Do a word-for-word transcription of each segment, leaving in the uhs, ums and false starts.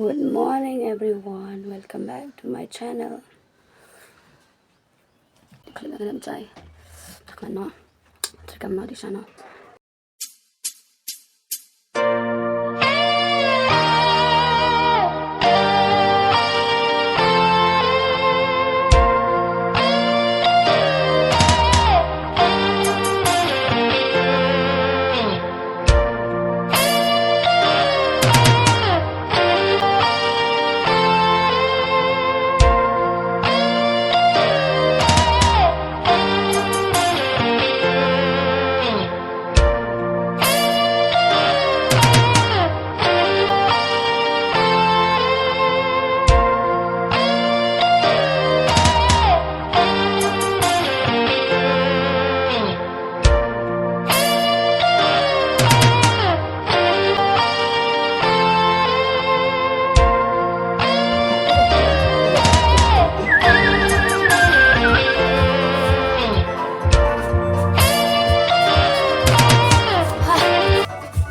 Good morning, everyone. Welcome back to my channel. Klik na kena chai. Tak no. Terkam no di sana.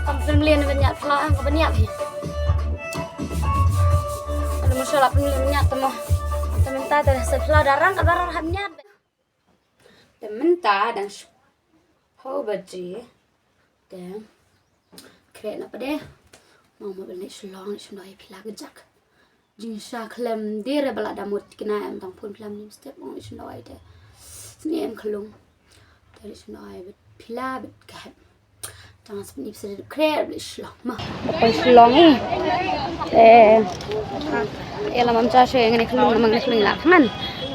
Kam pynmlien ban ïa pla, kam pynïap hi. Ada masalah pynmlien ïa tama. Tama ta ta sa pla darang ka darang ham ïa. Te mynta dang shiphew baje. Te khreh na pade. Mo mo ban leit Shillong, leit Shillong ïa phi la ka jak. Jingsha khlem de re ba la da mut kina em tang phone khlem nim step ong leit Shillong ïa te. Sni em khlung. Te leit Shillong ïa phi la bit ka hep. Tang sni phi sri khreh leit Shillong ma. Poi Shillong i. Eh. Ïa la mam cha shu ïa ngane khlung, la mam ngane khlung la khngan.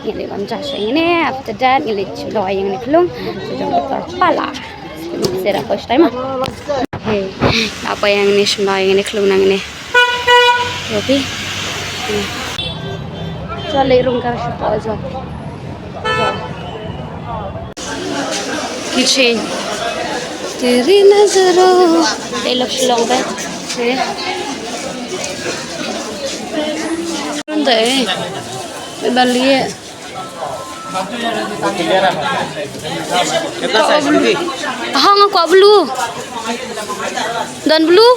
Ïa la mam cha shu ïa ngane, after that ïa la shu lo ïa ngane khlung. Shu jong doktor pala. Sera poi stai ma. Hey, la poi ïa ngane shu lo ïa ngane khlung na ngane. Ropi. Cha le rung kar shu po jo. Keychain. Teri nazaro. I love Shillong, bhai. Ye. Ande. Ban liye. Aha, nga kwah blue. Don blue.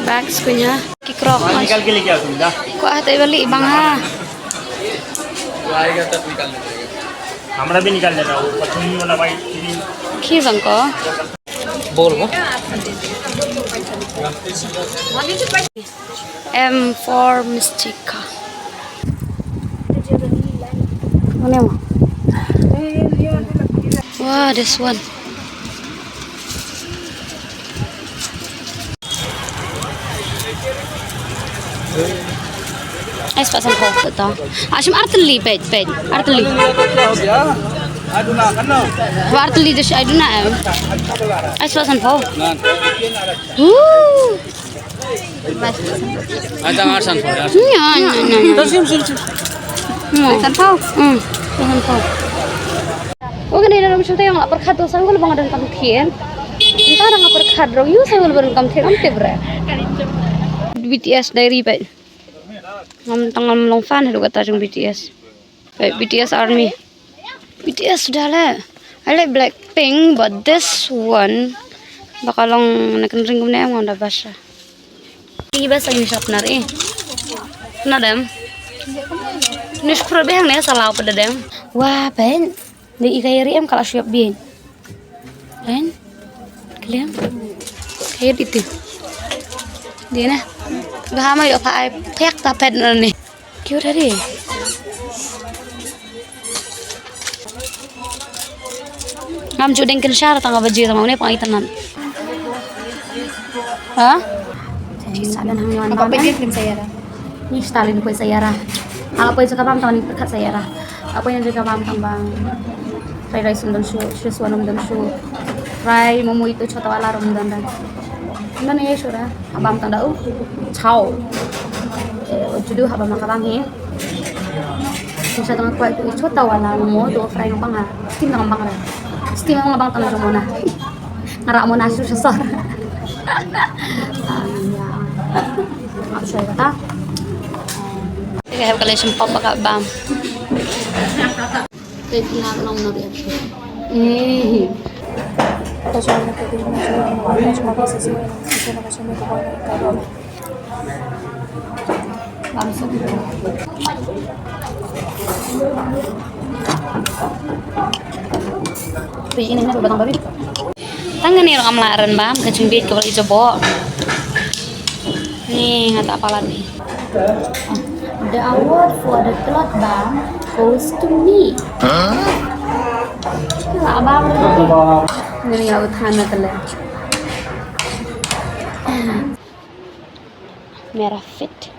Bags kunya. Ki krok mas. निकाल के लेके आओ तुम, जा। Kwah te bali bang ha. आएगा तब निकाल देंगे। हमारा भी निकाल देना, वो पचमणी वाला वाइट ग्रीन। Ki bang ko. Bol mo. M for Mystica. Ano mo? Wow, this one. Ai spah sanphew to. Ashim artylli, peit, peit. Artylli. Wa artylli dish ai duna em. Ai spah sanphew. Woo. Ai tang ar sanphew. Nya, nya, nya, nya. Sim, sim, sim. Sanphew. Hmm. Sanphew. Oke, ni dalam cerita yang lapar khat tu sanggul bang ada kam thien. Entah orang lapar khat rong yu sanggul bang kam thien am tip re. B T S diary peit. Ngam tang ngam long fan haduh kata jong B T S. Peit B T S Army. B T S sudah le. I like Blackpink but this one ba ka long na kan ring kumne ngam da basa. Ini bahasa ini sharpener eh. Na dem. Ni skru behang ne salah pada dem. Wah, ben. Ni ikai ri em kala shuap bin. Ben. Kalian. Kayak itu. Dia na. Bahama yo pa ai pek tapet na ni. Cute hari. Ngam ju deng kynshar tang ka baji tang une pang itan nan. Ha? Sa dan hang nyawan. Apa pun film saya. Ni Stalin kue saya ra. Apa pun suka bang tang ni perkat saya ra. Apa yang juga bang tang bang. Rai rai sundam shu, shu suanam dam shu. Rai momo itu chota wala rum dan dan. Nan ye shura. Habam tang da u. Chao. Eh, judu habam ka bang he. Shisha tang kwai tu chota wala mo tu fry ngam bang ha. Steam ngam bang ra. Steam ngam bang tang jong mona. Ngara mona su sor. Ah, ya. Ngap shoi kata. Tiga have collection pop baka bam. Kei pina long no dia. Eh. Tang kane ruh ngam lah ren bam, ka jingbit kaba la ïa jabok. Ni nga ta palat ni. The award for the cloth bam goes to me. Lah bam. Ni ïa u than na tele. Mera fit.